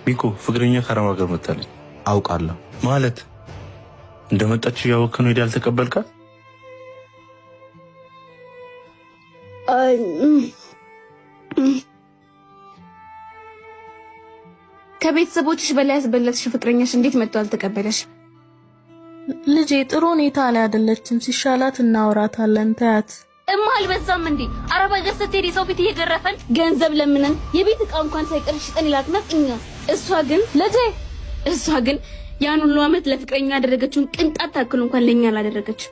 ሚኮ ፍቅረኛ ከአረብ ሀገር መጣለች። አውቃለሁ። ማለት እንደመጣች እያወቅህ ነው ሄደህ ያልተቀበልካት? ከቤተሰቦችሽ በላይ ያስበለጥሽ ፍቅረኛሽ እንዴት መጥቶ አልተቀበለሽ? ልጄ ጥሩ ሁኔታ ላይ አይደለችም። ሲሻላት እናወራታለን። ተያት። እማ አልበዛም እንዴ? አረብ ሀገር ስትሄድ የሰው ፊት እየገረፈን ገንዘብ ለምነን የቤት ዕቃ እንኳን ሳይቀር ሽጠን ይላክናት እኛ። እሷ ግን ልጄ እሷ ግን ያን ሁሉ ዓመት ለፍቅረኛ ያደረገችውን ቅንጣት ታክል እንኳን ለኛ አላደረገች።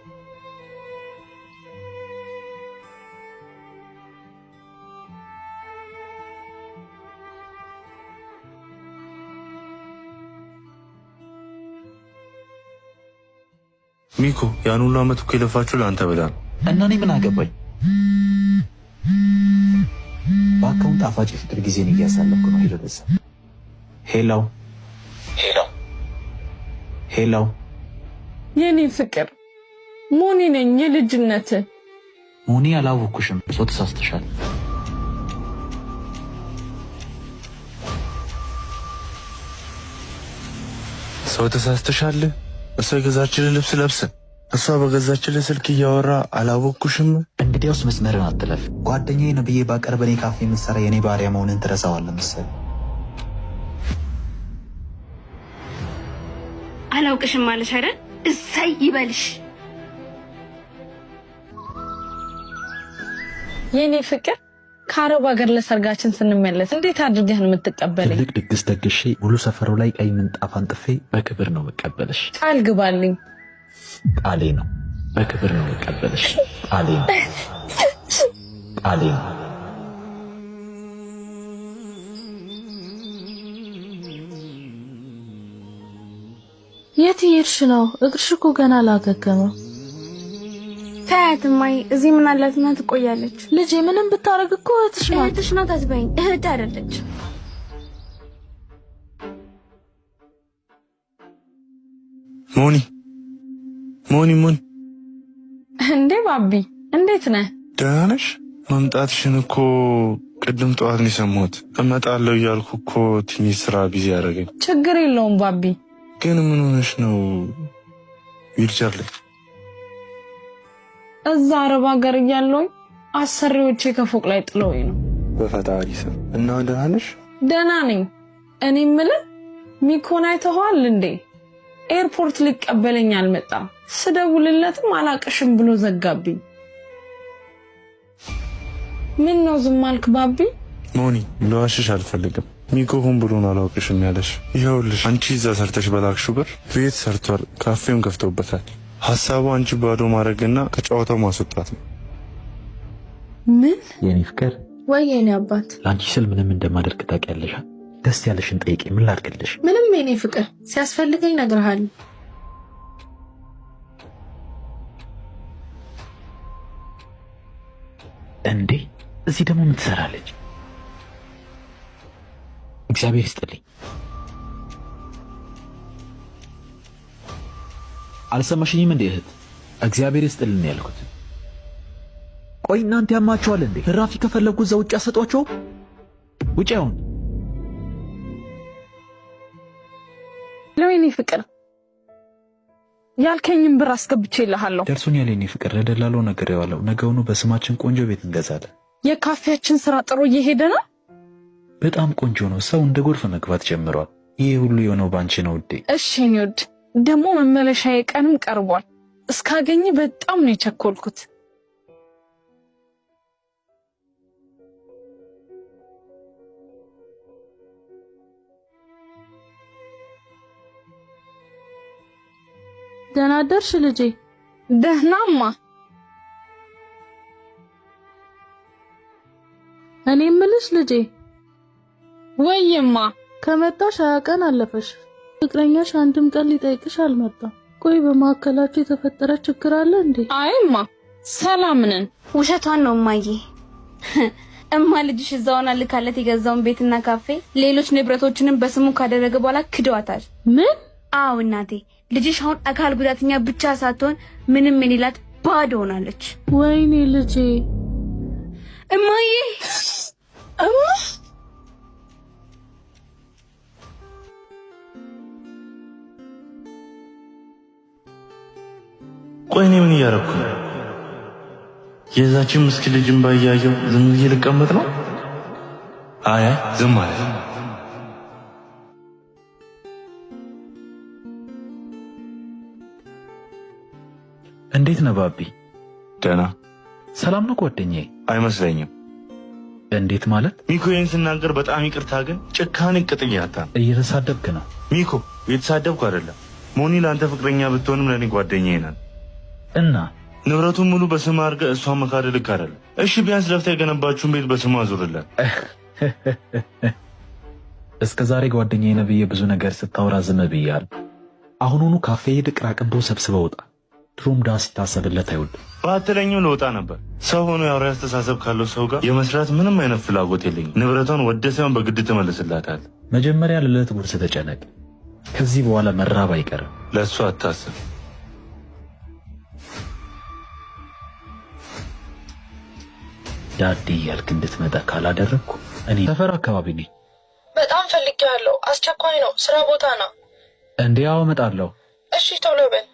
ሚኮ ያን ሁሉ ዓመት እኮ የለፋችሁ ለአንተ ብላ ነው። እና እኔ ምን አገባኝ? ባካውን ጣፋጭ የፍቅር ጊዜን እያሳለፍኩ ነው። Hello በዛ። Hello hello hello፣ የኔ ፍቅር ሞኒ ነኝ፣ የልጅነት ሞኒ። አላወኩሽም። ሰው ተሳስተሻል። ሰው ተሳስተሻል። እሷ የገዛችልህ ልብስ ለብሰህ እሷ በገዛችልህ ስልክ እያወራ አላወኩሽም። እንግዲያውስ መስመርን አትለፍ። ጓደኛዬ ነው ብዬ ባቀርብ እኔ ካፌ የምትሰራ የኔ ባሪያ መሆንን ትረሳዋለህ መሰለኝ። አላውቅሽም አለሽ አይደል? እሰይ ይበልሽ። የኔ ፍቅር ከአረብ ሀገር ለሰርጋችን ስንመለስ እንዴት አድርገህ ነው የምትቀበለኝ? ትልቅ ድግስ ደግሼ ሙሉ ሰፈሩ ላይ ቀይ ምንጣፍ አንጥፌ በክብር ነው መቀበልሽ። ቃል ግባልኝ። ቃሌ ነው። በክብር ነው መቀበልሽ። ቃሌ ነው። ቃሌ ነው። የት እየሄድሽ ነው? እግርሽ እኮ ገና አላገገመም። ተያት እማዬ፣ እዚህ ምን አላትና ትቆያለች። ልጄ ምንም ብታረግ እኮ እህትሽ ናት። እህትሽ ናት አትበይኝ፣ እህት አይደለች። ሞኒ ሞኒ ሞኒ፣ እንዴ ባቢ እንዴት ነህ? ደህና ነሽ? መምጣትሽን እኮ ቅድም ጠዋት ነው የሰማሁት። እመጣለሁ እያልኩ እኮ ትንሽ ስራ busy ያደረገኝ። ችግር የለውም ባቢ። ግን ምን ሆነሽ ነው ዊልቸር ላይ? እዛ አረብ ሀገር እያለሁኝ አሰሪዎቼ ከፎቅ ላይ ጥለውኝ ነው። በፈጣሪ ስም። እና ደህና ነሽ? ደህና ነኝ። እኔ የምልህ ሚኮን አይተኸዋል እንዴ? ኤርፖርት ሊቀበለኝ አልመጣም። ስደውልለትም አላቅሽም ብሎ ዘጋብኝ። ምን ነው ዝም አልክ ባቢ? ሞኒ ለዋሽሽ አልፈልግም። ሚኮ ሆን ብሎ ነው አላውቅሽም ያለሽ። ይኸውልሽ አንቺ እዛ ሰርተሽ በላክሽው ብር ቤት ሰርቷል፣ ካፌም ከፍቶበታል። ሀሳቡ አንቺ ባዶ ማድረግና ከጨዋታው ማስወጣት ነው። ምን የኔ ፍቅር ወይ የኔ አባት፣ ለአንቺ ስል ምንም እንደማደርግ ታውቂያለሽ። ደስ ያለሽን ጠይቂ። ምን ላድርግልሽ? ምንም የኔ ፍቅር፣ ሲያስፈልገኝ እነግርሃለሁ። እንዴ እዚህ ደግሞ ምን ትሰራለች? እግዚአብሔር ይስጥልኝ። አልሰማሽኝም እንዴ እህት? እግዚአብሔር ይስጥልን ያልኩት። ቆይ እናንተ ያማችኋል እንዴ? እራፊ ከፈለጉ እዛ ውጭ ያሰጧቸው። ውጭ አሁን። ለወይኔ ፍቅር ያልከኝም ብር አስገብቼልሃለሁ። ደርሶኛል የኔ ፍቅር። ለደላላው ነግሬዋለሁ። ነገውኑ በስማችን ቆንጆ ቤት እንገዛለን። የካፌያችን ስራ ጥሩ እየሄደ ነው። በጣም ቆንጆ ነው። ሰው እንደ ጎርፍ መግባት ጀምሯል። ይህ ሁሉ የሆነው ባንቺ ነው ውዴ። እሺ የኔ ውድ፣ ደግሞ መመለሻዬ ቀንም ቀርቧል። እስካገኝ በጣም ነው የቸኮልኩት። ደህና አደርሽ ልጄ። ደህናማ። እኔ የምልሽ ልጄ፣ ወይማ ከመጣሽ 20 ቀን አለፈሽ። ፍቅረኛሽ አንድም ቀን ሊጠይቅሽ አልመጣም። ቆይ በመካከላችሁ የተፈጠረ ችግር አለ እንዴ? አይማ ሰላም ነን። ውሸቷን ነው እማዬ። እማ ልጅሽ እዛውና ልካለት የገዛውን ቤትና ካፌ፣ ሌሎች ንብረቶችንም በስሙ ካደረገ በኋላ ክደዋታል። ምን? አዎ እናቴ፣ ልጅሽ አሁን አካል ጉዳተኛ ብቻ ሳትሆን ምንም የሌላት ባዶ ሆናለች። ወይኔ ልጄ። እማዬ እማ ቆይ እኔ ምን እያደረኩ ነው? የዛችን ምስኪን ልጅ እንባ እያየሁ ዝም ብዬ ልቀመጥ ነው? አይ አይ ዝም አለ። እንዴት ነህ ባቢ? ደህና። ሰላም ነው ጓደኛዬ? አይመስለኝም። እንዴት ማለት? ሚኮ ይህን ስናገር በጣም ይቅርታ፣ ግን ጭካኔ ቅጥያታ። እየተሳደብክ ነው ሚኮ? እየተሳደብኩ አይደለም። ሞኒ ለአንተ ፍቅረኛ ብትሆንም ለእኔ ጓደኛዬ ናት። እና ንብረቱን ሙሉ በስም አድርገህ እሷን መካድ ልክ አይደለም። እሺ ቢያንስ ለፍታ የገነባችሁን ቤት በስሟ አዙርላት። እስከ ዛሬ ጓደኛዬ ነህ ብዬ ብዙ ነገር ስታወራ ዝም ብያለሁ። አሁኑኑ ካፌ ሄደህ ቅራቅንቦ ሰብስበህ ውጣ። ድሮም ዳ ሲታሰብለት አይወድም። ባትለኝም ልወጣ ነበር። ሰው ሆኖ የአውሬ አስተሳሰብ ካለው ሰው ጋር የመስራት ምንም አይነት ፍላጎት የለኝም። ንብረቷን ወደ ሳይሆን በግድ ትመልስላታል። መጀመሪያ ለዕለት ጉርስ ተጨነቅ። ከዚህ በኋላ መራብ አይቀርም። ለእሱ አታስብ። ዳዴ እያልክ እንድትመጣ ካላደረግኩ እኔ ሰፈር አካባቢ ነኝ። በጣም ፈልጌዋለሁ። አስቸኳይ ነው። ስራ ቦታ ነው። እንዴ? አዎ እመጣለሁ። እሺ ቶሎ በል።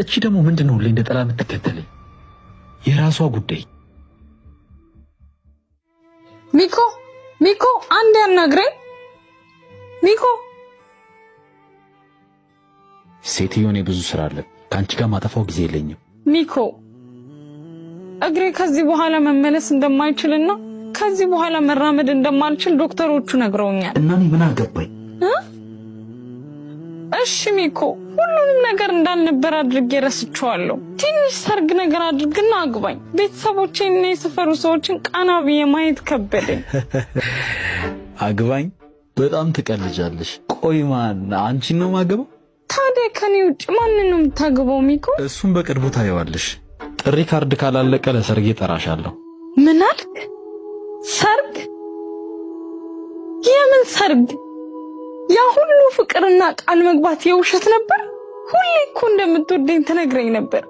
እቺ ደግሞ ምንድን ነው ሁሌ እንደ ጠላ የምትከተለኝ? የራሷ ጉዳይ። ሚኮ ሚኮ፣ አንድ ያናግረኝ ሚኮ። ሴትዮ፣ እኔ ብዙ ስራ አለ። ከአንቺ ጋር ማጠፋው ጊዜ የለኝም። ሚኮ፣ እግሬ ከዚህ በኋላ መመለስ እንደማይችልና ከዚህ በኋላ መራመድ እንደማልችል ዶክተሮቹ ነግረውኛል። እና እኔ ምን አገባኝ? እሺ ሚኮ፣ ሁሉንም ነገር እንዳልነበር አድርጌ ረስቼዋለሁ። ትንሽ ሰርግ ነገር አድርግና አግባኝ። ቤተሰቦቼና የሰፈሩ ሰዎችን ቀና ብዬ ማየት ከበደኝ። አግባኝ? በጣም ትቀልጃለሽ። ቆይ ማን አንቺን ነው ማገባው? ታዲያ ከኔ ውጭ ማንን ነው የምታገባው ሚኮ? እሱን በቅርቡ ታየዋለሽ። ጥሪ ካርድ ካላለቀ ለሰርጌ ጠራሻለሁ። ምን አልክ? ሰርግ? የምን ሰርግ? ያ ሁሉ ፍቅርና ቃል መግባት የውሸት ነበር? ሁሌ እኮ እንደምትወደኝ ትነግረኝ ነበር።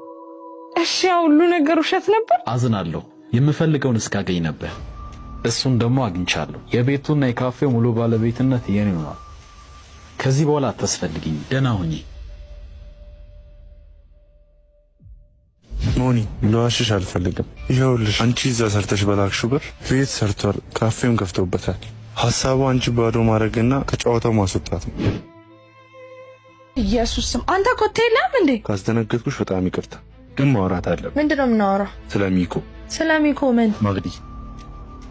እሺ ያ ሁሉ ነገር ውሸት ነበር? አዝናለሁ። የምፈልገውን እስካገኝ ነበር። እሱን ደግሞ አግኝቻለሁ። የቤቱና የካፌው ሙሉ ባለቤትነት የኔ ሆኗል። ከዚህ በኋላ አታስፈልግኝ። ደህና ሁኚ። ሞኒ ልዋሽሽ አልፈልግም። ይኸውልሽ አንቺ እዛ ሰርተሽ በላክሽው ብር ቤት ሰርቷል፣ ካፌም ከፍቶበታል። ሀሳቡ አንቺ ባዶ ማድረግና ከጨዋታው ማስወጣት ነው። ኢየሱስ ስም አንተ ኮቴ የለም እንዴ? ካስደነገጥኩሽ በጣም ይቅርታ፣ ግን ማውራት አለብን። ምንድን ነው የምናወራው? ስለ ሚኮ። ስለ ሚኮ ምን? ማግዲ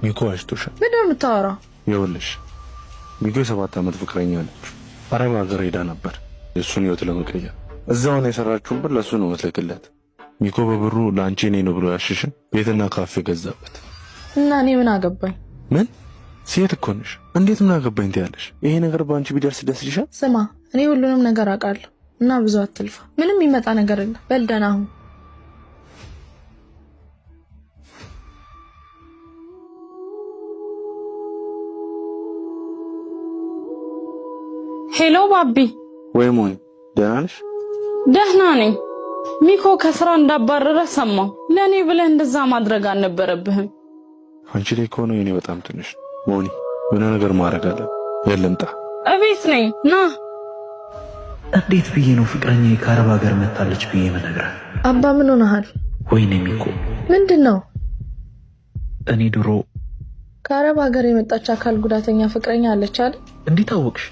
ሚኮ ዋሽቶሻል። ምንድን ነው የምታወራው? ይኸውልሽ ሚኮ የ7 ዓመት ፍቅረኛ አለች። አረብ ሀገር ሄዳ ነበር የእሱን ህይወት ለመቀየር። እዛውን የሰራችውን ብር ለእሱ ነው የምትልክለት። ሚኮ በብሩ ለአንቺ እኔ ነው ብሎ ያሽሽን ቤትና ካፌ ገዛበት። እና እኔ ምን አገባኝ? ምን ሴት እኮ ነሽ፣ እንዴት ምን አገባኝ ትያለሽ? ይሄ ነገር በአንቺ ቢደርስ ደስ ይልሻል? ስማ እኔ ሁሉንም ነገር አውቃለሁ እና ብዙ አትልፋ። ምንም የሚመጣ ነገር የለም። በል ደህና ሁን። Hello ባቢ። ወይ ሞኒ፣ ደህና ነሽ? ደህና ነኝ። ሚኮ ከስራ እንዳባረረ ሰማሁ። ለእኔ ብለህ እንደዛ ማድረግ አልነበረብህም። አንቺ ላይ ከሆነ የኔ በጣም ትንሽ ነው። ሞኒ፣ የሆነ ነገር ማድረግ አለ። የለም ጣ እቤት ነኝ፣ ና። እንዴት ብዬ ነው ፍቅረኛ ከአረብ ሀገር መታለች ብዬ መነግራት? አባ ምን ሆነሃል? ወይኔ ሚኮ። ምንድን ነው? እኔ ድሮ ከአረብ ሀገር የመጣች አካል ጉዳተኛ ፍቅረኛ አለች አይደል? እንዴት አወቅሽ?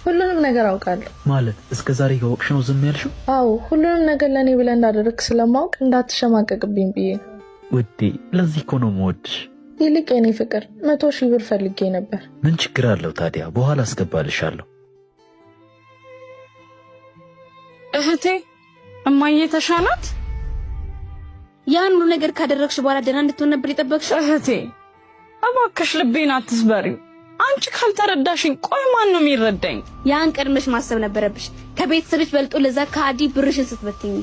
ሁሉንም ነገር አውቃለሁ። ማለት እስከ ዛሬ ካወቅሽ ነው ዝም ያልሽው? አዎ፣ ሁሉንም ነገር ለእኔ ብለህ እንዳደረግክ ስለማወቅ እንዳትሸማቀቅብኝ ብዬ ነው። ውዴ፣ ለዚህ እኮ ነው የምወድሽ። ይልቅ የኔ ፍቅር 100,000 ብር ፈልጌ ነበር። ምን ችግር አለው ታዲያ? በኋላ አስገባልሻለሁ። እህቴ እማዬ ተሻላት? ያን ሁሉ ነገር ካደረግሽ በኋላ ደህና እንድትሆን ነበር የጠበቅሽው? እህቴ እባክሽ ልቤን አትስበሪው። አንቺ ካልተረዳሽኝ ቆይ ማን ነው የሚረዳኝ? ያን ቀድመሽ ማሰብ ነበረብሽ። ከቤተሰብሽ በልጦ ለዛ ከአዲ ብርሽን ስትበትኝ።